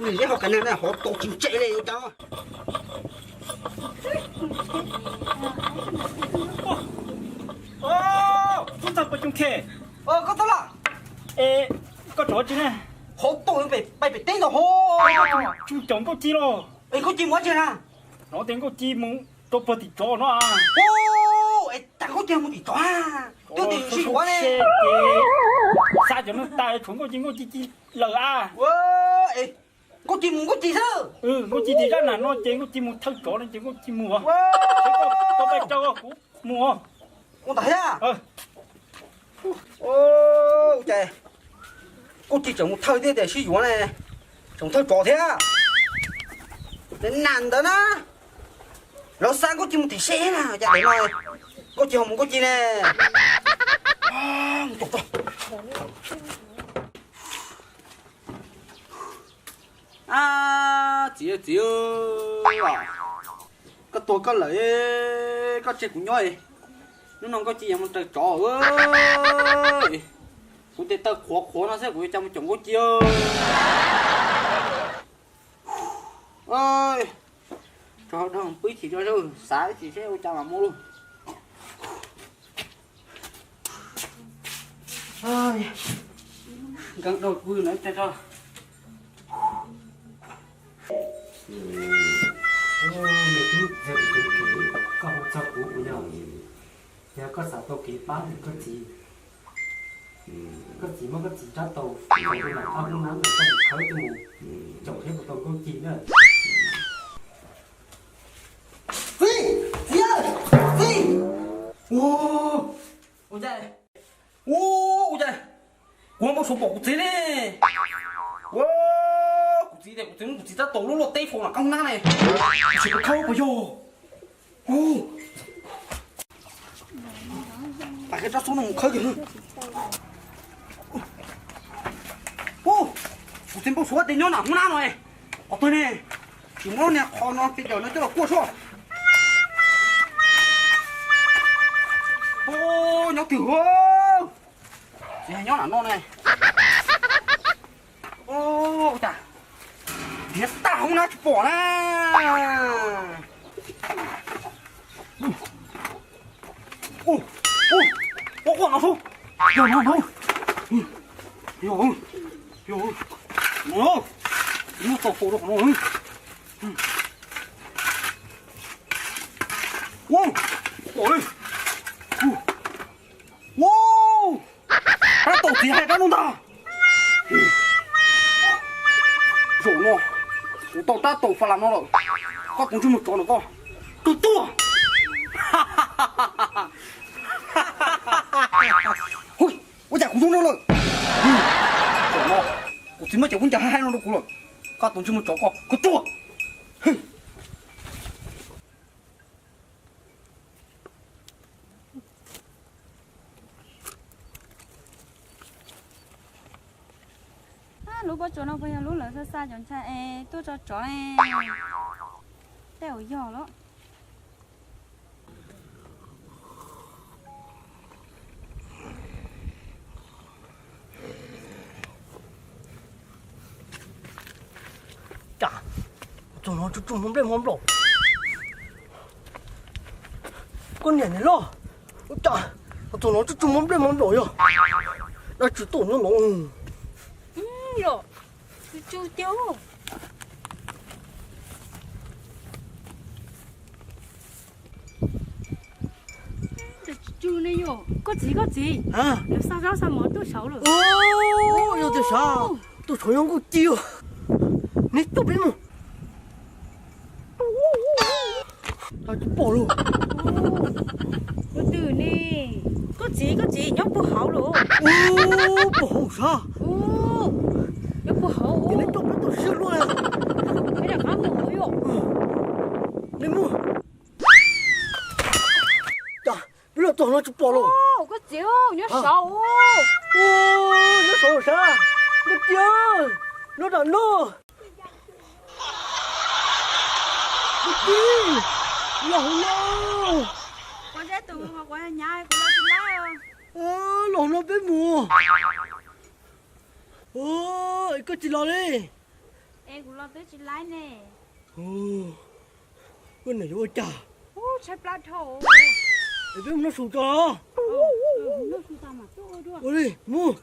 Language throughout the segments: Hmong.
Zeb ho kav nag na, hov tau tsis ntse li ua cas. Tub ntxawg Paj Cooj Khe. Koj tub los? Es koj tsov tsi na? Hov tau pem pem teb ntawd hov. Tsis caum Nkauj Ci los? Es Nkauj Ci mus dab tsi na? Hnov tias Nkauj Ci mus rau puag tim tsov no. Es cas Nkauj Ci mus tim tsov? Twb tias sib yuav ne. Ces xa cov neeg tas tshuav Nkauj Ci, Nkauj Ci ci lawm a. Nkauj Ci mus Nkauj Ci xwb. Nkauj Ci tias zaj nam no ces Nkauj Ci mus thawj tsov no ces Nkauj Ci mus. Koj pab caw kuv mus. Ua ntawd thiab. Ua cas Nkauj Ci tseem mus thawj thiab tias sib yuav ne, tseem thawj tsov thiab. Nam ntawd na, lawv xa Nkauj Ci mus tim seb na, cas ntawm no Nkauj Ci ho mus Nkauj Ci ne. Txiv, txiv, koj tuag koj lawm, koj tseg kuv nyob. Hnub no Nkauj Ci yuav mus raws tsov. Kuv tes taw qhuav qhuav no xwb kuv yuav cas mus caum Nkauj Ci. Tso dhau pw ib chim tso, xav ib chim seb ua cas mam mus lauj. Nkees dhau pw na tso. Me tub, koj hu txog kuv, kuv yog, yog koj xav tau kev pab koj txiv, koj txiv muab koj txiv rab taus, koj tus nam qab hoob nab ntawd koj mus khawb coj mus caum thiab puas tau Nkauj Ci na. Txiv, txiv, txiv. Ua, ua cas, ua cas kuv ho npau suav pom kuv txiv ne. Ua, kuv txiv tias kuv txiv muab kuv txiv rab taus luaj luaj teb faus nram qab hoob nab ne. Tsis paub puas yog. Ua, tas kiag rab xub no mus khawb kiag. Ua, kuv txiv npau suav tias nyob nram hoob nab no. Qhov twg ne? Tsis muab niag qhov no tej cos no coj los kuaj soj. Ua, nyob twg? Txiv hais nyob nram no ne. Ua cas niag tag hoob nab tsis pom na. Ua, ua, ua, ua no, yog no, yog, yog, yog no, muab tau faus rau qhov no. Ua, pom li. Ua, rab taus txiv hais rab no ntag. Zaum no kuv tau rab taus fas las no lawm, koj tus ntsej muag tsov no koj, kawg tuag. Hu, ua cas kuv zoo no lawm? Zaum no kuv txiv muab cov kub ncas haib haib no rau kuv lawm, koj tus ntsej muag tsov koj, kawg tuag. Lub pob tsuas no puas yog lub lawv xa xa cov ntshai es tuaj tso tsov ne? Tej zaum yog los. Cas txog no tsuj tsuj hmo nplej hmo nplaum. Koj niam niam loj, cas txog no tsuj tsuj hmo nplej hmo nplaum yog dab tsi tuaj nyob no? Yog, tsuj tsuj tiag. Tsuj tsuj ne yog koj txiv, koj txiv. Lawv xa zaub xa mov tuaj saud lawm. Yog tias sav, tuaj saud yog Nkauj Ci. Neb tuaj peb mus. Tsis pom lawm. Ua twg ne? Koj txiv, koj txiv nyob puag hauv lawm. Puag hauv sav. Nyob puag hauv. Neb tuaj peb tuaj siab luaj. Peb rov qab mus hauv yom. Neb mus. Cas peb los txog no tsis pom lawm. Koj txiv, nyob saud. Nyob saud sav. Nkauj Ci, nyob nram no. Nkauj Ci, los hauv no. Los hauv no peb mus. Koj tsis los li. Es kuv los twb tsis laib ne. Ub, niam yuav ua cas? Ub, tshaib plab dhau. Es peb mus noj su tso los? Ua li, mus.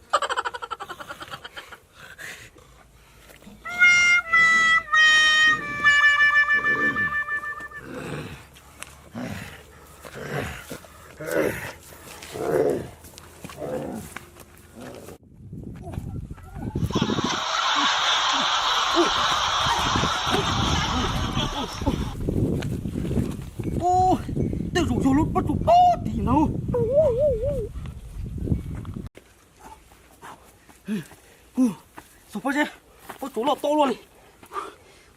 Ub, tej zaum yog lub pob tsuas pob tim no. Xauv pob zeb, pob tsuas loj tau luaj li.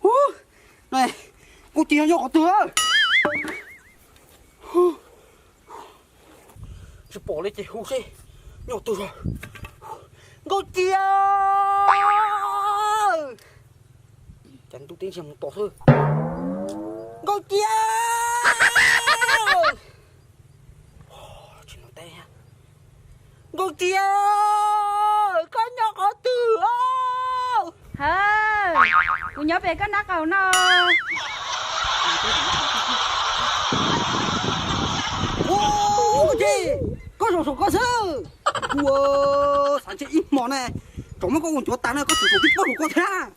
Ub, kuv cia nyob qhov twg? Tsis pom li ces hu seb nyob twg. Nkauj Ci, cas ntuj teb ntsiag mus tos xwb. Nkauj Ci, tsis no teb. Nkauj Ci, koj nyob qhov twg? Hawm, kuv nyob pem koj nab qaum no. Ua, Nkauj Ci, koj zaum saum ko xwb. Ua, xav ntshe ib hmo ne, tsov muab koj ua ncuav tas na, koj tseem zaum tib pob saum ko thiab.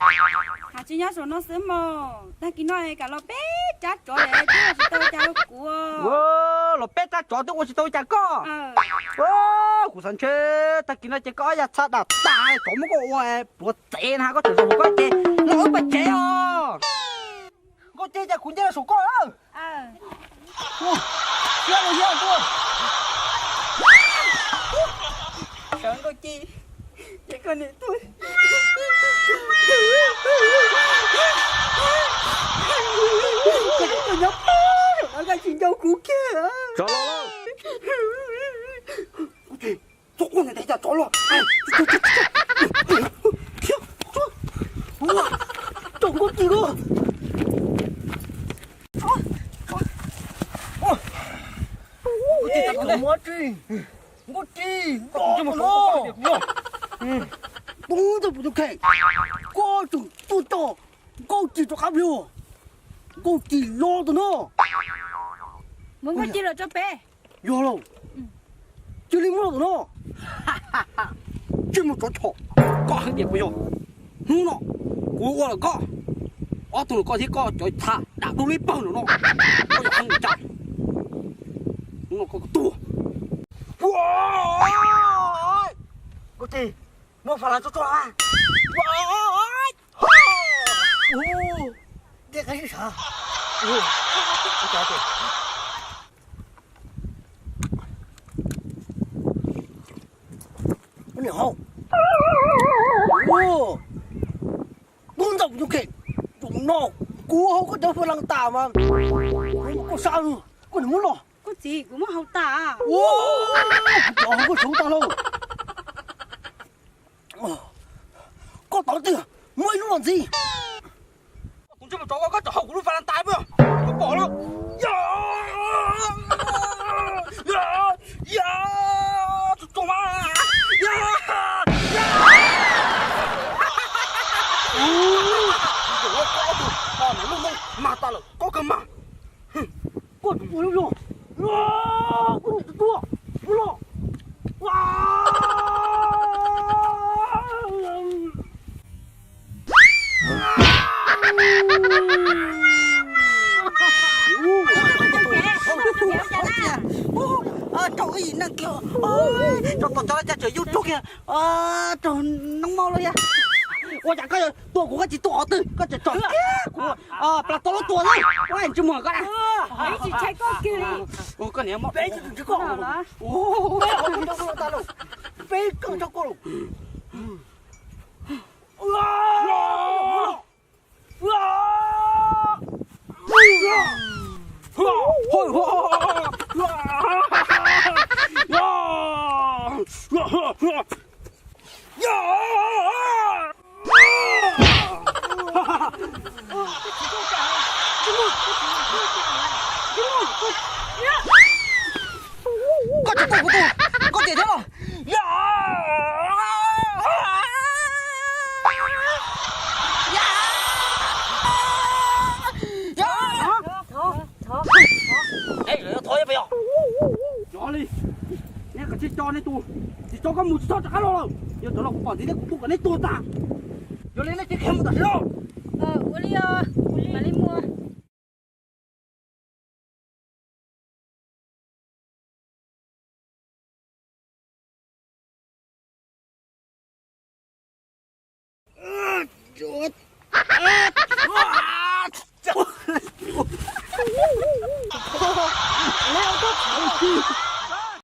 Has tsis nyob saum no xwb mog, tag kis no kam los peb rab tsov twb ua tsis tau cas rau kuv. Los peb rab tsov twb ua tsis tau cas koj. Kuv xav ntshe tag kis no ces koj ob ya txha dam tas, tsov muab koj ua pluav txev na, koj tseem zaum saum ko ces no wb pais tsev os. Nkauj Ci, cas kuv nce los saum koj lawm. Siab los yog tuaj. Sawv Nkauj Ci, ces koj niam tuaj. Koj niam tuaj nyob pem no koj tsis nco kuv kiag. Tso los. Nkauj Ci, txhob quaj ntawd cas tsov los. Khiav, tso. Ua, tso Nkauj Ci los. Nkauj Ci, tsis, Nkauj Ci, tub ntxawg Pum Tus Kheej, koj tseem tuaj coj Nkauj Ci rov qab plig. Nkauj Ci los tus no. Muab Nkauj Ci los tso pem. Yog lauj, cia li muab los tus no. Tsis muaj tsov chom, koj heev tiag puas yog? Hnub no kuv ua los koj, ob tug los koj thiab koj cov txha dam dub li pawg no no, koj yuav heev cas? Hnub no koj tuag. Nkauj Ci, muaj fa las tsuag tsuag. Ua, dej qab zib sav. Ua, tub ntxawg Pum Tus Kheej, zaum no kuv haus koj cov fa las tas mas koj sab lug, koj niam muab los. Koj txiv, kuv muab haus tas. Ua, kuv cov haus koj saud tas lauj. Koj tau tiag, muab ib lub los ntxiv. Kuv ntsej muag tsov, koj tseem haus kuv lub fa las tas puas yog? Koj pom lauj. Ya, ya, txog mas. Ya, ya. Ua, koj ob tug, koj niam lub noob mag tas lawm, koj kawg mag. Koj tus ua lub zog, koj niam tus tua, ua los. Rau ib yim neeg kiag, rau tom cov laj caj tseem yug rug kiag, rau noob mab los yog. Ua cas koj tua kuv koj tsis tuaj qhov twg, koj tseem tsom kiag kuv, plas tau lub tua xwb, ua ntsej muag koj na. Koj niam, peb kawg tshaj koj lauj. Koj tsis tuaj kuv tua, koj tiag thiab los? Ya, ya, Cov li, neb kav tsij tso neb tus, tsis tso koj mus tsis txhob rov qab los lawm. Yog rov los kuv pom ntxiv thiab kuv pub kom neb tuag tas. Yog li neb cia li khiav mus tam sim no. Ua li os, mam li mus.